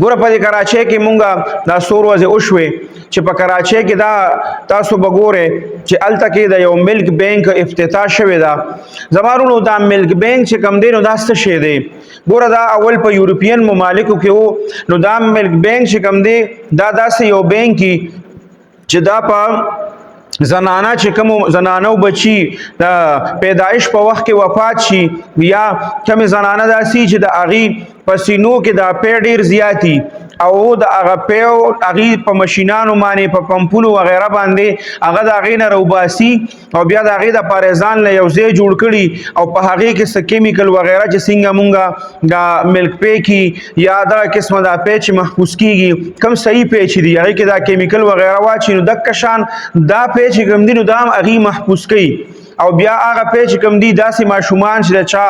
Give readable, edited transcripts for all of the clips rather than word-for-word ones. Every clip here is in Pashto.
ګوره، په دې کراچۍ کې مونږه دا څو ورځې وشوې چې په کراچۍ کې دا تاسو به ګورئ چې هلته کې د یو ملک بانک افتتاح شوې ده. زما وروڼو، دا ملک بانک چې کوم دی، نو دا څه شی دی؟ ګوره، دا اول په یورپین ممالکو کې وو. نو دا ملک بانک چې کوم دی، دا داسې یو بانک چې دا په زنانه چې کوم زنانه بچي د پیدایش په وخت کې وفات شي، یا کوم زنانه داسي چې د اغي پسینو کې دا پی ډیر زیاتی او د هغه پیو هغه په ماشینانو باندې، په پمپونو وغیرہ باندې هغه د هغې نه روباسي او بیا د هغې د پاره ځان له یو ځای جوړ کړي او په هغې کې څه کیمیکل وغیرہ چې څنګه مونږه دا ملک پی کی یا دا قسمه دا پی چې محفوظ کیږي، کم صحیح پی چې دی، هغې کې دا کیمیکل وغیرہ واچي، نو دک شان دا پی چې کوم دی، نو دا هم هغې محفوظ کوي. او بیا هغه پی چې کوم دی، داسې ماشومان چې د چا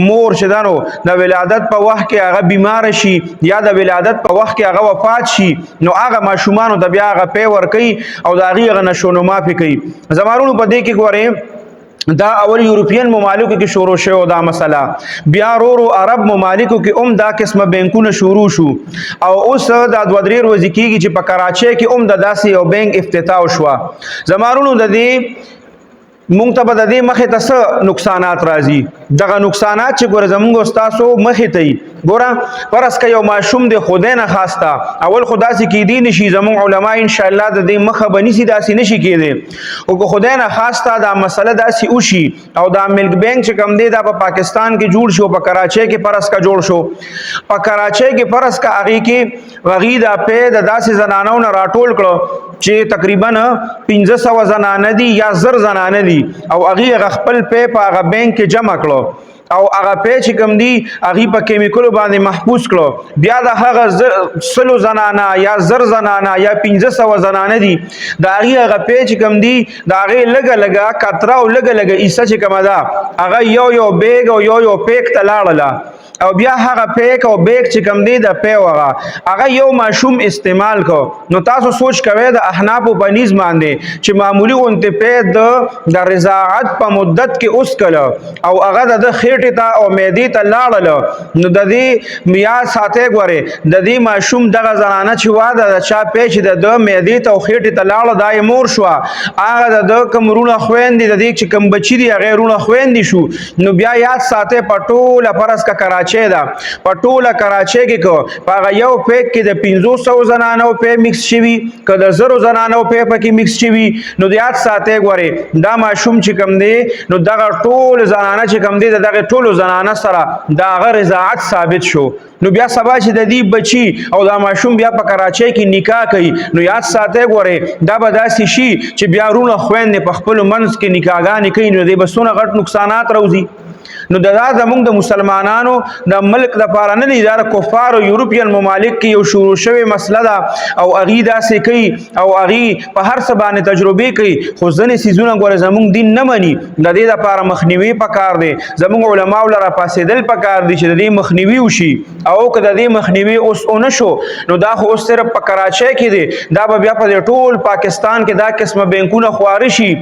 مور چې دانو د ولادت په وخت کې هغه بیمار شي یا د ولادت په وخت کې هغه وفات شي، نو هغه ماشومانو ته بیا هغه پی ور کوي او د هغې هغه نشونما پې کوي. زما وروڼو، په دې کې ګورئ، دا اول یورپین ممالکو کې شروع شوه دا مسله، بیا رو رو عرب ممالکو کې هم دا قسمه بانکونه شروع شو او اوس دا 2-3 ورځې کېږي چې په کراچۍ کې هم د داسې یو بانک افتتاح شوه. زما وروڼو، د دې مونږ ته به د دې مخې ته څه نقصانات راځي؟ دغه نقصانات چې ګوره زمونږ استاسو مخې ته ګوره، فرض که یو ماشوم د خدای نه خواسته، اول خو داسې کېدی نشي، زمونږ علما ان شاء الله د دې مخه به نیسي، داسې نشي کېدی، او که خدای نه خواسته دا مسله داسې وشي او دا ملک بانک چې کوم دی، دا په پاکستان کې جوړ شو، په کراچۍ کې فرض کا جوړ شو، په کراچۍ کې فرض کا هغې کې هغې دا پی د داسې زنانو نه راټول کړو چې تقریبا 500 زنانه دي یا 1000 زنانه دي، او هغې هغه خپل پی په هغه بانک کې جمع کړو او هغه پی چې کوم دی، هغه په کیمیکلو باندې محفوظ کړو. بیا د هغه 100 زنانه یا 1000 زنانه یا 500 زنانه دي، د هغه هغه پی چې کوم دی، د هغه لګه لګه قطره او لګه لګه ایسه چې کوم ده، هغه یو یو بیگ او یو یو پیک ته لاړله او بیا هغه پیک او بیگ چې کوم دی، د پی وغه هغه یو ماشوم استعمال کو. نو تاسو سوچ کوئ، د احناف په نیز باندې چې معمولی غونته پی د رضاعت په مدت کې اوس کله او هغه د خېټه ته او معدې ته لاړل، نو د دې میا ساته غوري د دې ماشوم دغه زنانه چې واده د چا پی چې د معدې ته او خېټه ته لاړه، دای مور شو، هغه د کوم رونه خويندې، د دې چې کوم بچی دی، هغه رونه خويندې شو. نو بیا یاد ساته، په ټوله فرض کا کراچۍ ده، په ټوله کراچۍ کې کو په هغه یو پیک کې د 500 زنانو په مکس شوي که د 1000 زنانو په پکې مکس شوي، نو یاد ساته ګوري، دا ماشوم چې کم دی، نو دغه ټول زنانه چې کم دی، دغه ټولو زنانه سره دا غ رضاعت ثابت شو. نو بیا سبا چې د دې بچي او دا ماشوم بیا په کراچۍ کې نکاح کوي، نو یاد ساته ګوري، دا به داسې شي چې بیا رونه خويندې په خپل منځ کې نکاحګانې کوي، نو دې بسونه غټ نقصانات راوځي. نو دا زمونږ د مسلمانانو د ملک د پاره نه دی، دا کفار او یورپین ممالک کې یو شروع شوی مسله ده او اغي داسې کوي او اغي په هر څه باندې تجربې کوي. خو ځینې څیزونه ګوره زمونږ دین نه مني. د دې لپاره مخنیوي پکار دی، زمونږ علماو لره پاسېدل پکار دي چې د دې مخنیوي وشي. او که د دې مخنیوي اوس ونه شو، نو دا خو اوس صرف په کراچۍ کې دی، دا به بیا په ټول پاکستان کې دا قسمه بانکونه خواره شي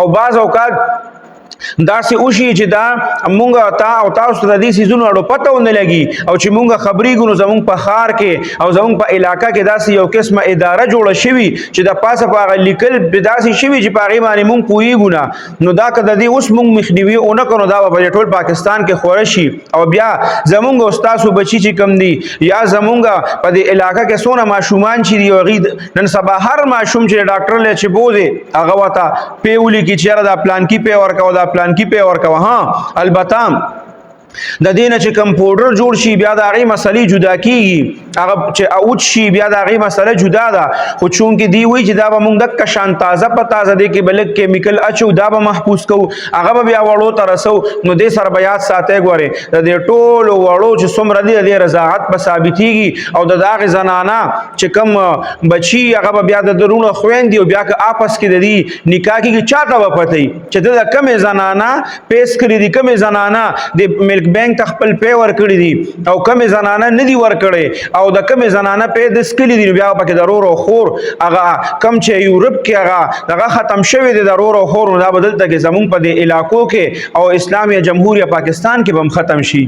او بعض اوقات داسې وشي چې دا مونږ تا او تاسو ته د دې سیزونو اړو پته ونه لګي او چې مونږ خبرېږو، نو زمونږ په ښار کې او زمونږ په علاقه کې داسې یو قسمه اداره جوړه شوي چې د پاسه په هغه لیکل به داسې شوي چې په هغې باندې مونږ پوهېږو نه. نو دا که د دې اوس مونږ مخنیوي ونه کړو، دا به په ټول پاکستان کې خوره شي او بیا زمونږ او ستاسو بچي چې کوم دي یا زمونږ په دې علاقه کې څونه ماشومان چې دي، هغوی نن سبا هر ماشوم چې ډاکټر له چې بوځي، هغه ورته پی ولیکي چې یاره دا پلان کې پی ورکوه، دا پلان کې پی ورکوه. ها، البته د دې نه چې کوم پوډر جوړ شي، بیا د هغې مسلې جدا کیږي، هغه چې اوچ شي، بیا د هغې مسله جدا ده. خو چونکې دی وایي چې دا به مونږ دکه شان تازه په تازه دی کې به لږ کیمیکل اچو، دا به محفوظ کوو، هغه به بیا وړو ته رسو، نو دې سره به یاد ساتئ ګورې، د دې ټولو وړو چې څومره دي، د دې رضاعت به ثابتېږي او د دغې زنانه چې کوم بچي، هغه به بیا د درونو خویندې او بیا که آپس کې د دې نکاح کېږي، چاته به پته وي چې د کومې زنانه پیس کړي دي، کومې زنانه د ملک بانک ته خپل پی ورکړي دي او کومې زنانه نه دي ورکړي او د کومې زنانه پی د سکلي دي. بیا پکې د ورور او خور هغه کم چې یورپ کې هغه دغه ختم شوی دی د ورور او خور، دا به دلته کې زمونږ په دې علاقو کې او اسلامي جمهوریت پاکستان کې به هم ختم شي.